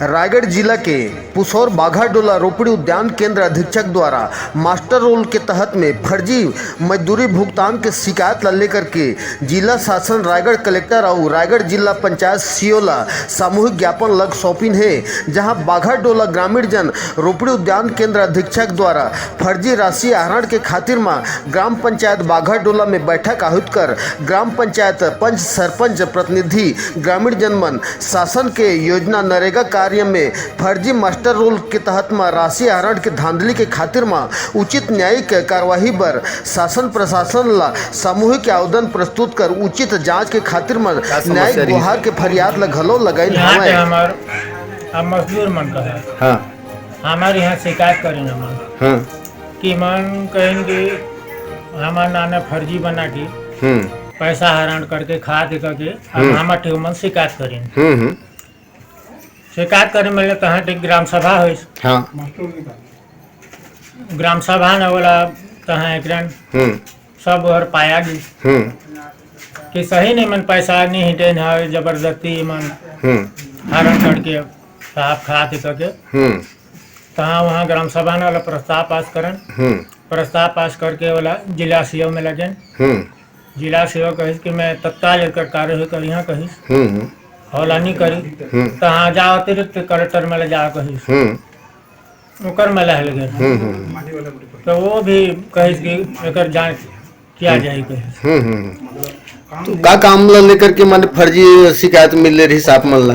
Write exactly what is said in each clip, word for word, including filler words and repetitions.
रायगढ़ जिला के पुसौर बाघाडोला रोपड़ी उद्यान केंद्र अधीक्षक द्वारा मास्टर रोल के तहत में फर्जी मजदूरी भुगतान के शिकायत ला लेकर के जिला शासन, रायगढ़ कलेक्टर अउ रायगढ़ जिला पंचायत सीओ ला सामूहिक ज्ञापन लग सौंपिन हे, जहां बाघाडोला ग्रामीण जन रोपड़ी उद्यान केंद्र अधीक्षक द्वारा फर्जी राशि आहरण के खातिर म ग्राम पंचायत बाघाडोला में बैठक आहुत कर ग्राम पंचायत पंच, सरपंच, प्रतिनिधि, ग्रामीण जन मन शासन के योजना नरेगा कार्य में फर्जी मास्टर रोल के तहत म राशि आहरण के धांधली के खातिर म उचित न्यायिक कार्यवाही बर शासन प्रशासन ला सामूहिक आवेदन प्रस्तुत कर उचित जांच के खातिर म न्यायिक गुहार के फरियाद ला घलो लगाइन हवय। हमार अब मजदूर मन का है। हाँ। हमारे यहाँ शिकायत करें हमन हाँ। कि मन कहें कि हमार नाना फर्जी बना के हम्म। पैसा हरण करके खा दे करके अब हम्म। हमार ठेव मन शिकायत करें। हम्म, हम्म। शिकायत करे मिले तहाँ एक ग्राम सभा होइस। हाँ। ग्राम सभा न बोला तहाँ एक हम्म। सब हर पाया गिस हम्म। कि सही नहीं मन पैसा नहीं हिटेन है, जबरदस्ती मन हम्म। हरण करके साहब खा दे करके हम्म। तहाँ वहाँ ग्राम सभा न वाला प्रस्ताव पास करन। हम्म। प्रस्ताव पास करके वाला जिला सीओ में लगेन। हम्म। जिला सीओ कहिस कि मैं तत्काल एकर कार्रवाई करिहाँ कहिस। हम्म। हौला नहीं करी। हम्म। तहाँ जा अतिरिक्त कलेक्टर में ले जा कहिस। हम्म। ओकर में लहल गए। हम्म, हम्म। तो वो भी कहिस कि एकर जांच किया हम्म। जाए कहिस। हम्म, हम्म, हम्म। तो का काम ला लेकर के माने फर्जी शिकायत मिल ले रही साहब मन ला?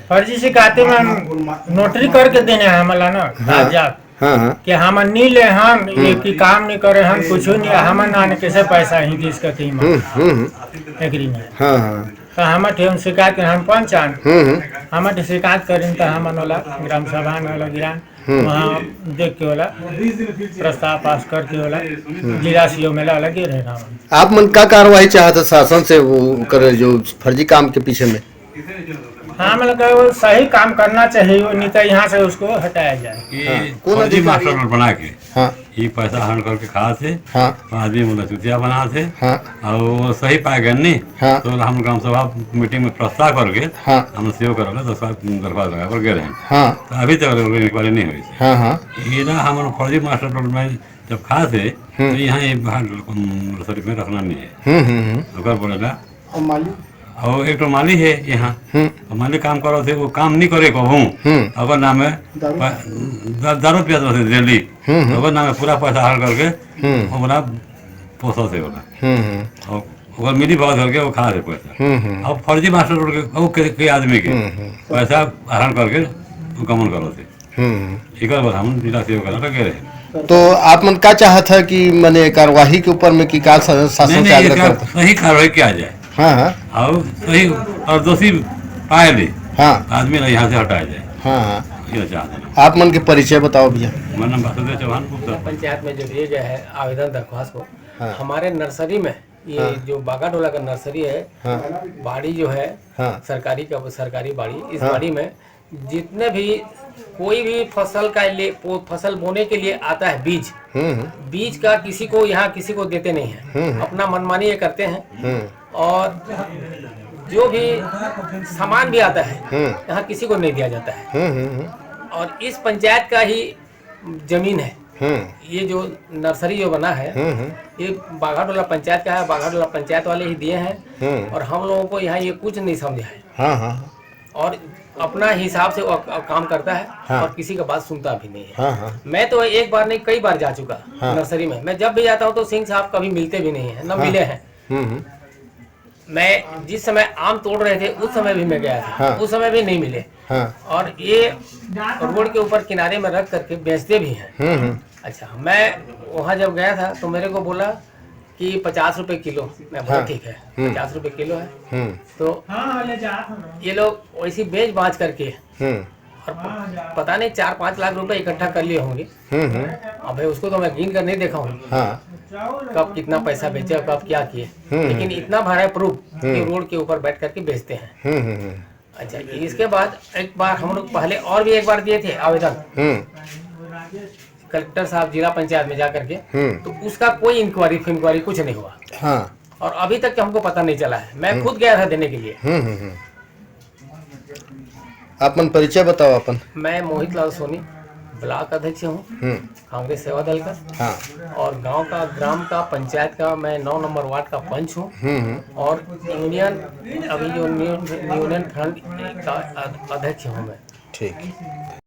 फर्जी शिकायत में नोटरी करके देने हैं हमला ना, हाँ। कागजात। हाँ, हाँ। कि हम नी ले हन, हम्म। ये कि काम नहीं करे हन, कुछ नहीं, हम ना ने कैसे पैसा ही दिस का कीमत। हम्म, हम्म, हम्म। एग्रीमेंट। हाँ, हाँ। तो हम ठेवन शिकायत करें, हम पंच आन। हम्म, हम्म। हम ठे शिकायत करें तो हम वाला ग्राम सभा में वाला गिरान, हम्म। वहाँ देख के वाला प्रस्ताव पास करके वाला हम्म। जिला सीओ में ला लगे रहना। आप मन का कार्रवाई चाहत है शासन से, वो करे जो फर्जी काम के पीछे में? हाँ, मतलब कि वो सही काम करना चाहिए, वो नहीं तो यहाँ से उसको हटाया जाए। ये हाँ, कौन फर्जी अधिकारी? मास्टर रोल बना के हाँ। ये पैसा हरण करके खात हे, हाँ। तो आदमी मन ला चुतिया बनात हे, हाँ। और वो सही पाए गए नहीं, हाँ। तो हम ग्राम सभा मीटिंग में प्रस्ताव करके हाँ। हम सीओ करोगे तो सब दरबार लगा पर गए रहे। हाँ। तो अभी तक इंक्वायरी नहीं हुई। हाँ, हाँ। ये ना हम फर्जी मास्टर रोल में जब खात हे, हम्म। तो यहाँ ये बाहर नर्सरी में रखना नहीं है। हम्म, हम्म, हम्म। ओकर बोलेला, और माली? और एक ठो माली है यहाँ। हम्म। तो माली काम करत हे, वो काम नहीं करे कहूँ। हम्म। ओकर नाम है दारू? प-, दा-, दारू पियत रहते डेली। हम्म, हम्म। ओकर नाम है पूरा पैसा हरण करके हम्म। ओकरा पोसत हे ओला। हम्म, हम्म। और ओकर मिली भगत करके वो खा रहे पैसा। हम्म, हम्म। अब फर्जी मास्टर रोल के, वो के, के आदमी के हम्म, हम्म। पैसा हरण करके वो गमन करत हे। हम्म। एकर बर हम जिला सेवा करना कह रहे हैं। तो आप मन का चाहत है कि माने कार्यवाही के ऊपर में कि का सा-, शासन नहीं, से नहीं, आग्रह एकर करता? सही कार्रवाई किया जाए। हाँ, हाँ। और सही और दोषी पाए ले, हाँ। आदमी ला यहाँ से हटाया जाए। हाँ, हाँ। ये चाहते हैं। आप मन के परिचय बताओ भैया। मेरा नाम वासुदेव चौहान गुप्ता। पंचायत में जो दिए गए हैं आवेदन दरख्वास्त को, हाँ। हमारे नर्सरी में, ये हाँ। जो बागाडोला का नर्सरी है, हाँ। बाड़ी जो है, हाँ। सरकारी का, सरकारी बाड़ी, इस हाँ। बाड़ी में जितने भी, कोई भी फसल का लिए, पो-, फसल बोने के लिए आता है बीज, हम्म। बीज का किसी को, यहाँ किसी को देते नहीं है, हम्म। अपना मनमानी ये करते हैं। हम्म। और जो भी सामान भी आता है, हम्म। यहाँ किसी को नहीं दिया जाता है। हम्म, हम्म, हम्म। और इस पंचायत का ही जमीन है। हम्म। ये जो नर्सरी जो बना है, हम्म, हम्म। ये बाघाटोला पंचायत का है, बाघाटोला पंचायत वाले ही दिए हैं। हम्म। और हम लोगों को यहाँ ये कुछ नहीं समझा है। हाँ, हाँ। और अपना हिसाब से वो क-, काम करता है हाँ। और किसी का बात सुनता भी नहीं है। हाँ, हाँ। मैं तो एक बार नहीं, कई बार जा चुका हाँ। नर्सरी में। मैं जब भी जाता हूँ तो सिंह साहब कभी मिलते भी नहीं है, न हाँ। मिले हैं। हम्म, हम्म। मैं जिस समय आम तोड़ रहे थे, उस समय भी मैं गया था, हाँ। उस समय भी नहीं मिले। हाँ। और ये रोड के ऊपर किनारे में रख करके बेचते भी हैं। हम्म, हम्म। अच्छा, मैं वहाँ जब गया था तो मेरे को बोला कि पचास रुपए किलो। मैं बोला, हाँ। ठीक है, हम्म। पचास रुपए किलो है। हम्म। तो हाँ, ले जा। ये लोग वैसी बेच बांच करके हम्म। और प-, पता नहीं चार पाँच लाख रुपए इकट्ठा कर लिए होंगे। हम्म, हम्म। अबे उसको तो मैं गिन कर नहीं देखा हूँ। हाँ। कब कितना पैसा बेचा, कब क्या किए। हम्म। लेकिन इतना भरा है प्रूफ कि हम्म। रोड के ऊपर बैठ करके बेचते हैं। हम्म, हम्म, हम्म। अच्छा, इसके बाद एक बार हम लोग पहले और भी एक बार दिए थे आवेदन। हम्म। कलेक्टर साहब जिला पंचायत में जा करके, हम्म। तो उसका कोई इंक्वायरी फिंक्वायरी कुछ नहीं हुआ। हाँ। और अभी तक तो हमको पता नहीं चला है। मैं हम्म। खुद गया था देने के लिए। हम्म, हम्म, हम्म। आप मन परिचय बताओ अपन। मैं मोहित लाल सोनी, ब्लॉक अध्यक्ष हूँ हम्म। कांग्रेस सेवा दल का, हाँ। और गांव का, ग्राम का, पंचायत का मैं नौ नंबर वार्ड का पंच हूँ, हम्म हम्म। और यूनियन, अभी जो न्यू- यूनियन फंड का अध- अध्यक्ष हूँ मैं। ठीक।